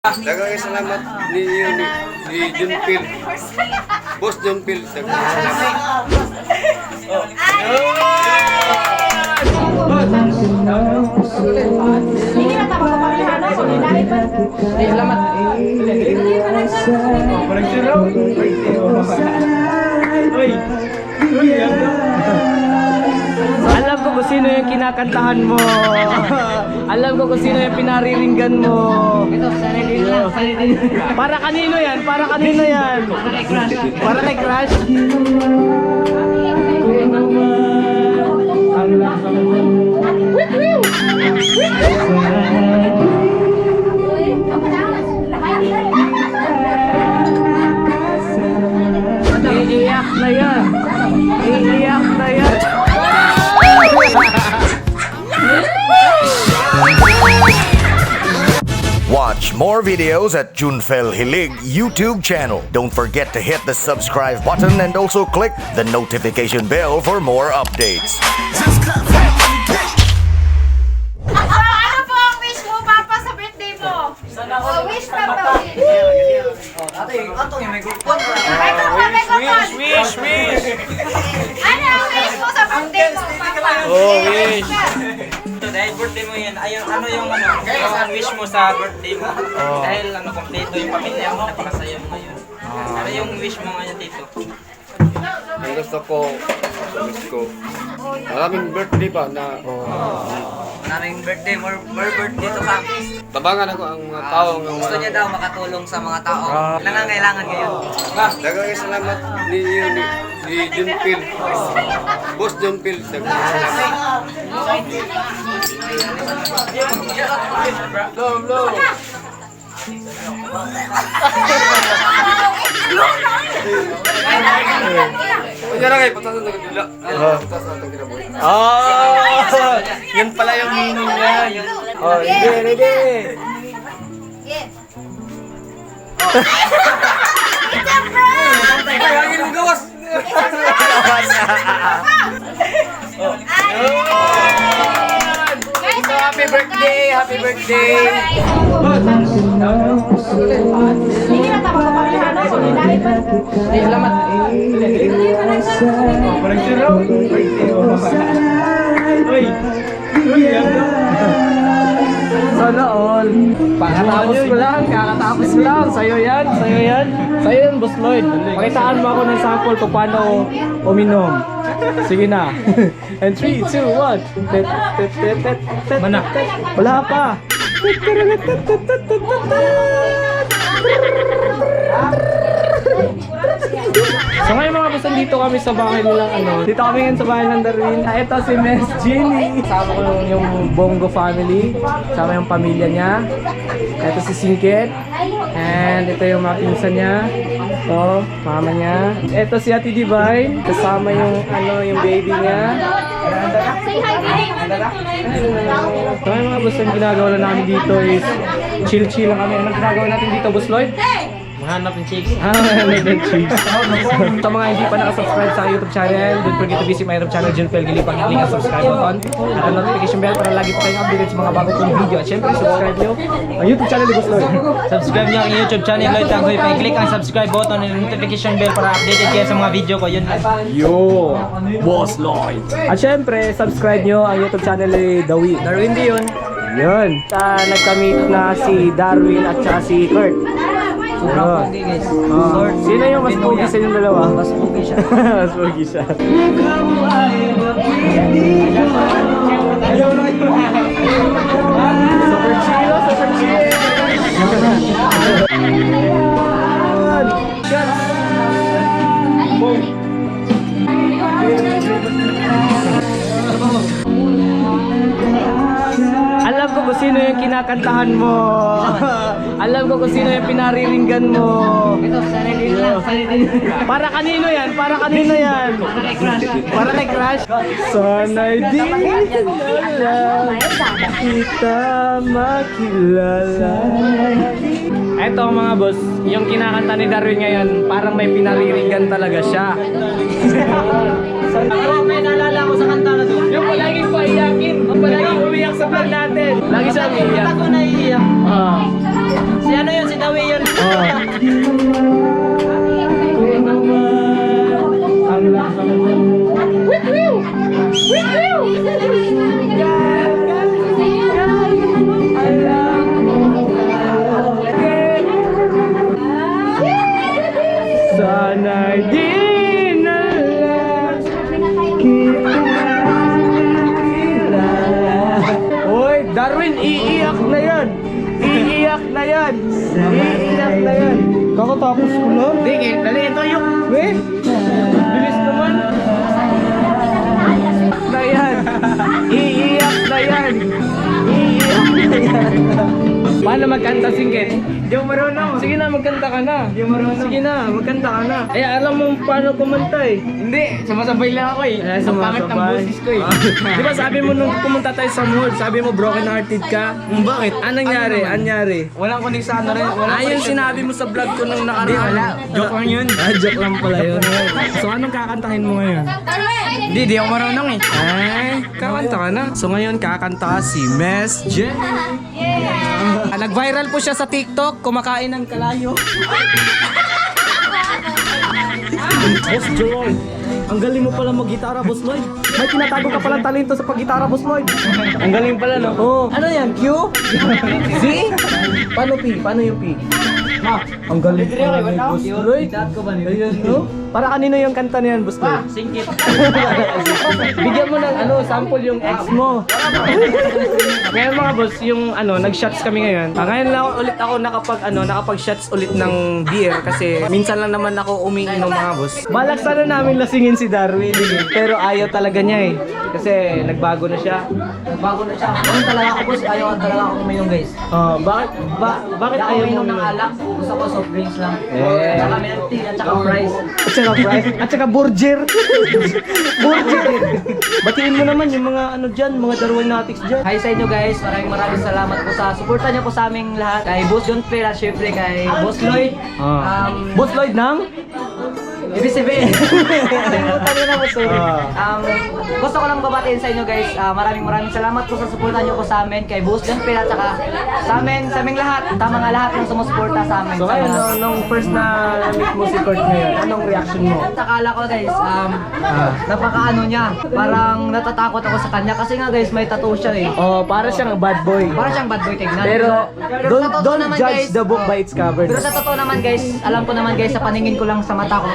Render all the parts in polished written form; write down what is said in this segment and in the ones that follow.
Daghang salamat ni John Phil. Boss John Phil. Daghang salamat. Hindi na tapos pamilya ko dahil pa. Salamat. Uy. Uy, alam ko kung sino yung kinakantahan mo. Alam ko kung sino yung pinariringgan mo. Ito, sarili lang, sarili lang. Para kanino yan? Para kanino yan? Para kay Crush. Para kay Crush? Ang lasa mo. Iiyak na yan. Iiyak na yan. Watch more videos at Junfel Hilig YouTube channel. Don't forget to hit the subscribe button and also click the notification bell for more updates. So, ano po ang wish mo, Papa, sa birthday mo? Oh, wish, Papa, wish. May kupon, may kupon. Wish, wish! Ano ang wish mo sa birthday mo, Papa? Oh, wish. Ito, dahil birthday mo yan, ayun, ano yung wish mo sa birthday mo? Dahil ano, kompleto yung pamilya mo, napakasaya mo ngayon. Ano yung wish mo ngayon, Tito? Ang gusto ko, wish ko, maraming birthday pa na Maraming birthday, more birthday to come. Tabangan ako ang mga tao nga Gusto niya daw makatulong sa mga tao nangangailangan ngayon. Daghang salamat ni John Phil. Boss John Phil. Daghang salamat. Blow, blow. Kanya lang ay patasan na dila. Patasan na kinabuhi. Oh! Yun pala yung meaning niyan. Oh, ready, ready. Yeah. It's a prank! Ay, hangin mo gawas. Guys, Happy birthday! Happy birthday! Hindi na tapos pamilya ko dahil pa. Salamat. Uy! Uy, sana all. Kakatapos ko lang, kakatapos ko lang. Sa'yo yan, sa'yo yan. Sa'yo yan, Boss Lloyd. Pakitaan mo ako ng sample kung paano uminom. Sige na. And 3, 2, 1. Tet, tet, tet, tet, tet, Mana. tet. Wala pa. Tet, tet, tet, tet, tet, tet, tet, tet. So ngayon, mga boss, dito kami sa bahay nilang ano. Dito kami ngayon sa bahay ng Darwin. Ah, ito si Miss Jenny. Kasama ko yung Bongo family. Kasama yung pamilya niya. Ito si Singkit. And ito yung mga pinsan niya. Ito, mama niya. Ito si Ate Divine. Kasama yung ano, yung baby niya. Say hi, baby. So ngayon, mga boss, ang ginagawa lang namin dito is chill-chill lang kami. Anong ginagawa natin dito, Boss Lloyd? Mahanap ng chicks. Ah, ng cheese. Sa mga hindi pa nakasubscribe sa YouTube channel, don't forget to visit my YouTube channel, Junfel Gilipang. I-click ang subscribe button at ang notification bell para lagi po kayong updated sa mga bago kong video. At syempre, subscribe nyo ang YouTube channel ni Boss Lloyd. Subscribe nyo ang YouTube channel, Lloyd Tanghoy. Pakiclick ang subscribe button and notification bell para updated kayo sa mga video ko. Yun lang. Yo! Boss Lloyd! At syempre, subscribe nyo ang YouTube channel ni Dawi. Darwin Dion. Yun. Nagka-meet na si Darwin at saka si Kurt. Sobrang Yun. pogi, guys. Oh. Sino yung mas pogi sa inyong dalawa? Mas pogi siya. Mas pogi siya. Super chill, super chill. Shots. Boom. Alam ko kung sino yung kinakantahan mo. Alam ko kung sino yung pinariringgan mo. Ito, sarili lang, sarili lang. Para kanino yan? Para kanino yan? Para kay Crush. Para kay Crush? Sana'y di na lang kita makilala. Eto, mga boss, yung kinakanta ni Darwin ngayon, parang may pinariringgan talaga siya. Pero may naalala ko sa kanta na to. Yung palaging paiyakin, yung palaging umiyak sa vlog natin. Lagi siya umiiyak. Ako naiiyak. Ah. Si Si ano yun, si Dawi yun. Oh. Kung naman ang lakas mo. Sana'y di na lang kita kilala. Uy, Darwin, iiyak na yan! Iiyak na yan! Iiyak na yan! Kakatapos ko lang. Hindi, dali, ito yung... Weh, bilis naman. Na yan! Iiyak na yan! Iiyak na yan! Paano magkanta, Singkit? Hindi ako marunong. Sige na, magkanta ka na. Hindi marunong. Sige na, magkanta ka na. Eh, alam mo paano kumanta eh. Hindi, sumasabay lang ako eh. Eh, Ang pangit ng sumasabay. boses ko eh. Di ba sabi mo nung pumunta tayo sa mall, sabi mo broken hearted ka? Bakit? Anong nangyari? Ano naman? Anyari? Walang kuning sa ano rin. Walang Ayun connection. sinabi mo sa vlog ko nung nakaraan. Hindi, wala. Joke lang yun. Ah, joke lang pala yun. So anong kakantahin mo ngayon? Hindi, di ako marunong eh. Ay, kakanta ka na. So ngayon kakanta si Miss Jenny. Ah, nag-viral po siya sa TikTok, kumakain ng kalayo. Boss Joy, ang galing mo pala mag-gitara, Boss Lloyd. May tinatago ka palang talento sa pag-gitara, Boss Lloyd. Ang galing pala, no? Oh. Ano yan? Q? Z? Paano P? Paano yung P? Ma, ang galing pala ni Boss Lloyd. Ayun, no? Para kanino yung kanta na yan, Boss Lloyd? Singkit. Bigyan mo ng ano, sample yung ex mo. Ngayon mga boss, yung ano, nag-shots kami ngayon. Ah, ngayon lang ulit ako nakapag ano, nakapag-shots ulit ng beer kasi minsan lang naman ako umiinom, mga boss. Balak sana namin lasingin si Darwin, pero ayaw talaga niya eh. Kasi nagbago na siya. Nagbago na siya. Ano talaga ako, boss, ayaw talaga ako uminom, guys. Oh, bakit ba, bakit Hindi ako ayaw mo uminom ng uminom? alak. Gusto ko soft drinks lang. Eh. At saka milk tea, at saka fries. At saka fries, at saka burger. Burger. Batiin mo naman yung mga ano diyan, mga Darwinatics diyan. Hi sa inyo, guys, maraming maraming salamat po sa suporta niyo po sa aming lahat. Kay Boss John Phil at syempre kay Boss Lloyd. Ah. Boss Lloyd ng Ibig sabihin, nakalimutan ko na po, sorry. Ah. Gusto ko lang babatiin sa inyo, guys. Ah, maraming maraming salamat po sa suporta niyo po sa amin kay Boss John Phil at saka sa amin, sa aming lahat, sa mga lahat ng sumusuporta sa amin. So Sa ngayon, mga- no, nung first na meet mo si Kurt ngayon, anong reaction mo? Akala ko, guys, napakaano niya. Parang natatakot ako sa kanya kasi nga, guys, may tattoo siya eh. Oh, para siyang bad boy. Parang siyang bad boy tignan. Pero, sa totoo don't naman, judge guys, the book oh, by its cover. Pero sa totoo naman, guys, alam ko naman, guys, sa paningin ko lang sa mata ko,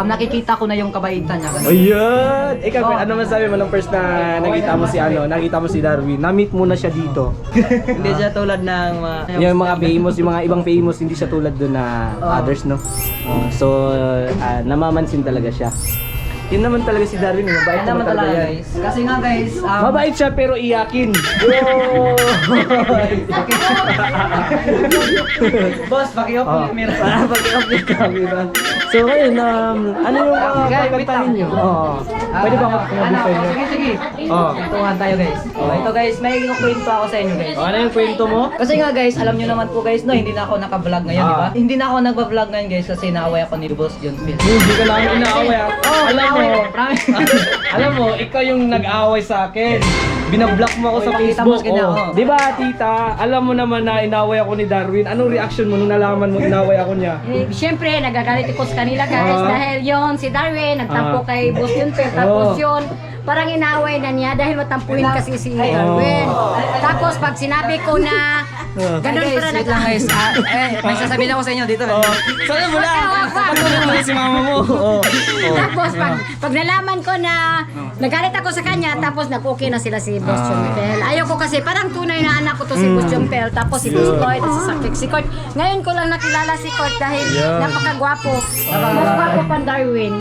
nakikita ko na yung kabaitan niya. Ganun. Ayun! Ikaw, Kurt, Oh. ano masabi mo nung first na nakita mo si ano, nakita mo si Darwin? Na-meet mo na siya dito. Hindi siya tulad ng mga... Yung mga famous, yung mga ibang famous, hindi siya tulad doon na others, no? Oh, so, namamansin talaga siya. Yun naman talaga si Darwin, eh, mabait Yan naman naman talaga talaga, yan. guys. Kasi nga, guys, Mabait siya pero iyakin. Yo! Boss, paki-off Oh. yung camera. Para pag-off yung camera. So ngayon, ano yung mga Guys, wait kakantahin lang. nyo? Oo. Pwede ba ako tumabi Ano, sa inyo? sige, sige. Oo. Kwentuhan tayo, guys. Oh, ito, guys, may kwento ako sa inyo, guys. Oh, ano yung kwento mo? Kasi nga, guys, alam nyo naman po, guys, no, hindi na ako naka-vlog ngayon, di ba? Hindi na ako nagba-vlog ngayon, guys, kasi naaway ako ni Boss John Phil. Hindi ka namin inaaway ah. Oh, Alam mo, naaway, promise. alam mo, ikaw yung nag-aaway sa akin. Binablock mo ako sa Pakita mo Facebook. sa kanya, Oh. oh. Di ba, tita? Alam mo naman na inaway ako ni Darwin. Anong reaction mo nung nalaman mo inaway ako niya? Eh, siyempre, nagagalit ako sa kanila, guys, dahil yon si Darwin nagtampo kay Boss Junfer, tapos yon parang inaway na niya dahil matampuhin kasi si Darwin. Tapos pag sinabi ko na ganun Guys, para wait lang, guys. Ah, eh, may sasabihin ako sa inyo dito. Oh. Sana mo lang. Patulog mo si mama mo. Oh. Tapos pag nalaman ko na nagalit ako sa kanya, tapos nag-okay na sila si Boss Jumpel. Ayoko kasi parang tunay na anak ko to si Boss Jumpel, tapos si Boss Lloyd, si Sakik, si Kurt. Ngayon ko lang nakilala si Kurt dahil napakagwapo. Mas gwapo pa Darwin.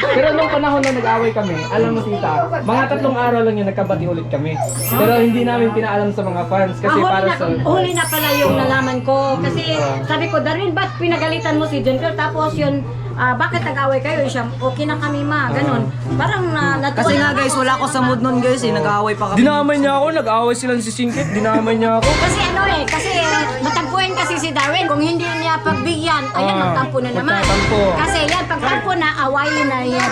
Pero nung panahon na nag-away kami, alam mo tita, mga 3 araw lang yun nagkabati ulit kami. Pero hindi namin pinaalam sa mga fans kasi Ah, huli para na, sa... huli na pala yung nalaman ko. Kasi sabi ko, Darwin, ba't pinagalitan mo si Junkel? Tapos yun, bakit nag-away kayo? Siya, okay na kami ma, ganun. Parang na, natuwa Kasi nga na guys, ako. wala ako sa mood nun, guys eh. Nag-aaway pa kami. Dinamay niya ako, nag-away sila si Singkit, dinamay niya ako. Kasi ano eh, kasi matampuhin kasi si Darwin. Kung hindi niya pagbigyan pagbigyan, ayan, magtampo na naman. Magtatampo. Kasi yan, pagtampo na, awayin na yan.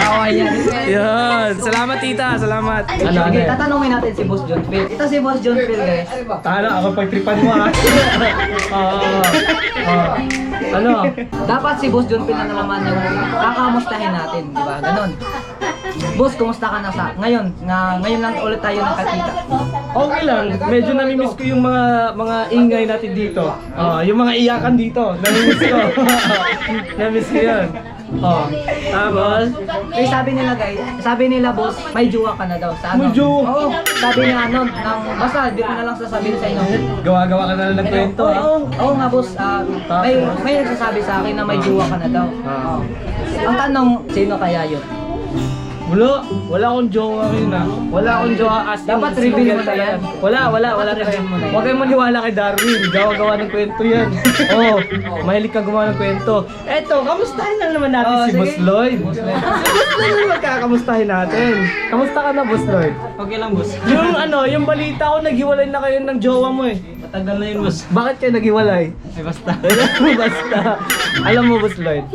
Away yan. Yan. Salamat, tita. Salamat. Ano, ano Sige, yan? tatanungin natin si Boss John Phil. Ito si Boss John Phil, guys. Tala, ako pagtripan mo ah. Oo. Oo. Ano? Dapat si Boss John Phil na naman yung kakamustahin natin, di ba? Ganon. Boss, kumusta ka na sa ngayon? Na ngayon lang ulit tayo nakakita. Okay lang. Medyo namimiss ko yung mga ingay natin dito. Oh, yung mga iyakan dito. Namimiss ko. Namimiss ko yun. Oh. Tapos, Eh, sabi nila guys, sabi nila boss, may jowa ka na daw sa ano. May jowa? Oo, sabi niya ano, nang, basta di ko na lang sasabihin sa inyo. gawa-gawa ka na lang ng kwento ah. Oo, oo nga boss, may nagsasabi sa akin na may jowa ka na daw. Ah. Oo. Ang tanong, sino kaya yun? Wala, wala akong jowa ngayon ah. Wala akong jowa as in, Dapat reveal mo single na talaga. yan. Wala, wala, wala Dapat talaga. reveal mo na yan. Huwag kayong maniwala kay Darwin. Gawa-gawa ng kwento yan. Oo, oh, mahilig kang gumawa ng kwento. Eto, kamustahin lang naman natin Oh, si sige. Boss Lloyd. Si Boss Lloyd yung magkakamustahin natin. Kamusta ka na, Boss Lloyd? Okay lang, boss. Yung ano, yung balita ko, naghiwalay na kayo ng jowa mo eh. Matagal na yun, boss. Bakit kayo naghiwalay? Ay, basta. Basta. Alam mo, Boss Lloyd,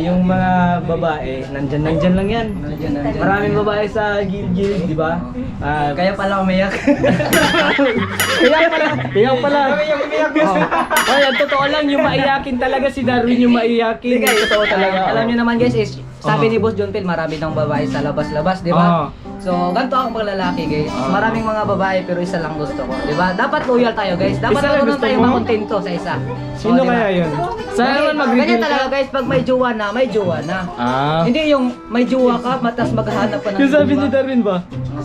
yung mga babae, nandyan, nandyan lang yan. Nandyan, nandyan. Maraming babae sa gilid-gilid, di ba? Kaya pala umiyak. Kaya pala, kaya pala. Oh. Ay, ang totoo lang, yung maiyakin talaga si Darwin, yung maiyakin. Hindi, guys, totoo talaga. Alam niyo naman guys, is, sabi ni Boss John Phil, marami ng babae sa labas-labas, di ba? Oo. So, ganito ako maglalaki guys. Maraming mga babae pero isa lang gusto ko, di ba? Dapat loyal tayo guys. Dapat Isa lang marunong gusto tayo mo? makontento sa isa. Sino Oo, di ba? kaya yun? Sana naman mag-reveal Ganyan ka. talaga guys, pag may jowa na, may jowa na. Ah. Hindi yung may jowa ka, matas maghahanap ka ng Yung sabi jowa. ni Darwin ba?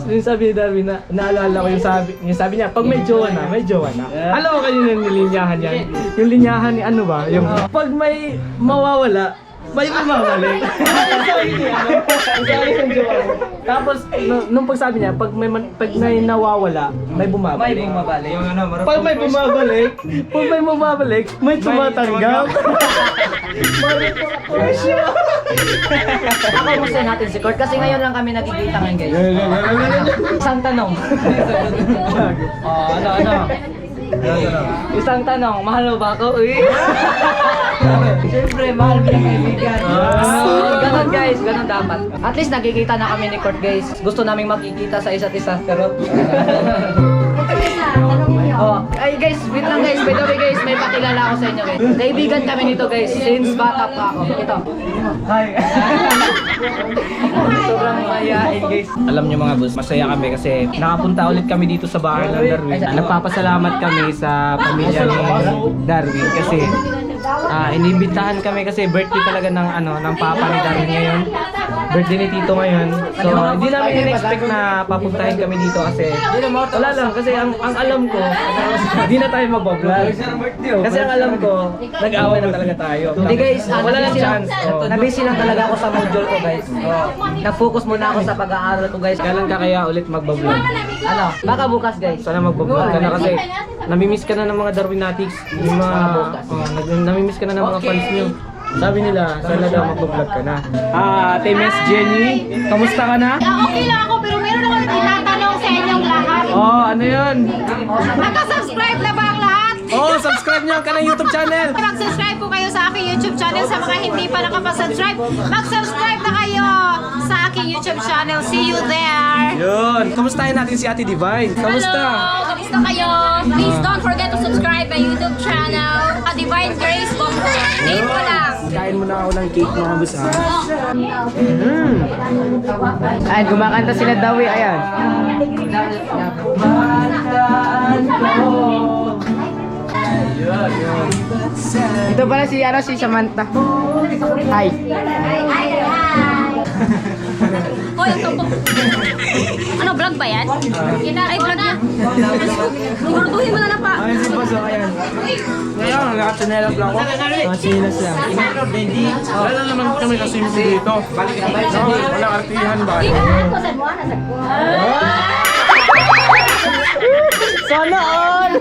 Yung sabi ni Darwin na naalala ko yung sabi niya, pag may jowa na, may jowa na. Alam mo kanina yung linyahan yan. Yung linyahan ni ano ba? Yung pag may mawawala, may bumabalik. Yung sabi niya, ano? Yung sabi ng jowa ko. Tapos nung pagsabi niya, pag may nawawala, may bumabalik. May bumabalik. Yung ano, marupok. Pag may bumabalik, pag may bumabalik, may tumatanggap. Marupok siya. Kakamustahin natin si Kurt kasi ngayon lang kami nagkikita ngayon guys. Isang tanong. Oh, ano, ano? Isang tanong, mahal mo ba ako? Uy. Siyempre, mahal bilang kaibigan. Ah. Ganon guys, ganon dapat. At least nagkikita na kami ni Kurt guys. Gusto naming makikita sa isa't isa. Pero... Oh, ay guys, wait lang guys. By the way guys, may pakilala ako sa inyo guys. Kaibigan kami nito guys since bata pa ako. Ito. Hi. Sobrang mayain guys. Alam niyo mga boss, masaya kami kasi nakapunta ulit kami dito sa bahay ng Darwin. Nagpapasalamat kami sa pamilya ni Darwin kasi inimbitahan kami kasi birthday talaga ng ano ng papa ni Darwin ngayon. Birthday ni Tito ngayon. So, hindi namin in-expect na papuntahin kami dito kasi wala lang kasi ang alam ko hindi na tayo magbablog. Kasi ang alam ko, nag-away na talaga tayo. Hindi guys, wala lang nabisi chance. Oh. Nabisi lang talaga ako sa module ko guys. Oh. Nag-focus muna ako sa pag-aaral ko guys. Kailan ka kaya ulit magbablog? Ano, baka bukas guys. Sana magbablog ka na kasi namimiss ka na ng mga Darwinatics, yung mga oh, namimiss ka na ng mga fans niyo. Sabi nila, sana daw magbablog ka na. Ate Miss Jenny, kamusta ka na? Okay lang ako, pero meron akong itatanong sa inyong lahat. Oh, ano yun? Naka-subscribe na ba ang lahat? Oh, subscribe niyo ang kanang YouTube channel. Mag-subscribe po kayo sa aking YouTube channel sa mga hindi pa nakapasubscribe. Mag-subscribe na kayo sa aking YouTube channel. See you there! Yun, kamustahin natin si Ate Divine. Kamusta? Hello! Kamusta kayo? Please don't forget to subscribe my YouTube channel, A Divine Grace Bongo. Name ko lang. Kain muna ako ng cake mga boss ah. Ay, gumakanta sila Dawi, ayan. Ito pala si ano si Samantha. Hi. Hi! Hoy, ang tumpok. Ano, vlog ba yan? Ay, vlog yan. Siguraduhin mo na lang pa. Ayun si boss, oh, ayan. Ngayon, nakatsinelas lang ako. Nakatsinelas lang. Wala lang naman kami kasi dito. Walang artihan ba? Sana all!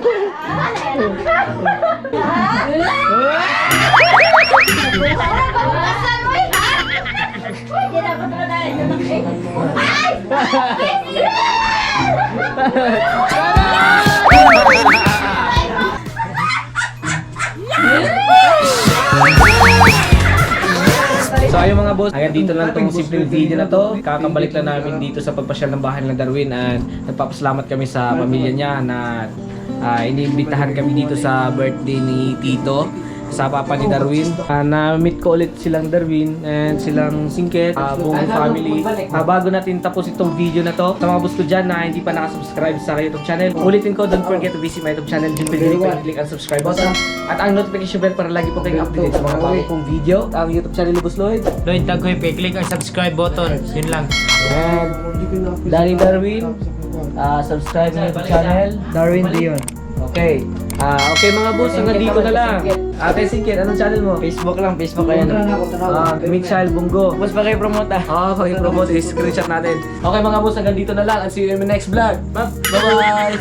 Ayun, mga boss, hanggang dito lang tong simpleng video na to. Kakabalik lang namin dito sa pagpasyal ng bahay ng Darwin and nagpapasalamat kami sa pamilya niya na iniimbitahan kami dito sa birthday ni Tito, sa papa ni Darwin. Na-meet ko ulit silang Darwin and silang Singket, buong family. Bago natin tapos itong video na to, sa mga boss ko dyan na hindi pa nakasubscribe sa YouTube channel, ulitin ko, don't forget to visit my YouTube channel, Junpil Hilig, click ang subscribe button at ang notification bell para lagi po kayong updated sa mga bago kong video. Ang YouTube channel ni Boss Lloyd. Lloyd Tagoy, click ang subscribe button. Yun lang. And Danny Darwin, subscribe na YouTube channel. Darwin Dion. Okay. Okay, mga boss, hanggang dito na lang. Ate Singkit, anong channel mo? Facebook lang, Facebook kayo. Mitchell Bungo. Boss, pa kayo promote ah. Ah, pag-promote, i-screenshot natin. Okay, mga boss, hanggang dito na lang and see you in my next vlog. Bye-bye!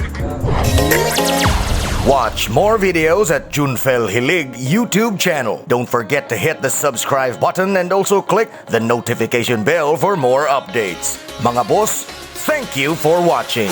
Watch more videos at Junfel Hilig YouTube channel. Don't forget to hit the subscribe button and also click the notification bell for more updates. Mga boss, thank you for watching.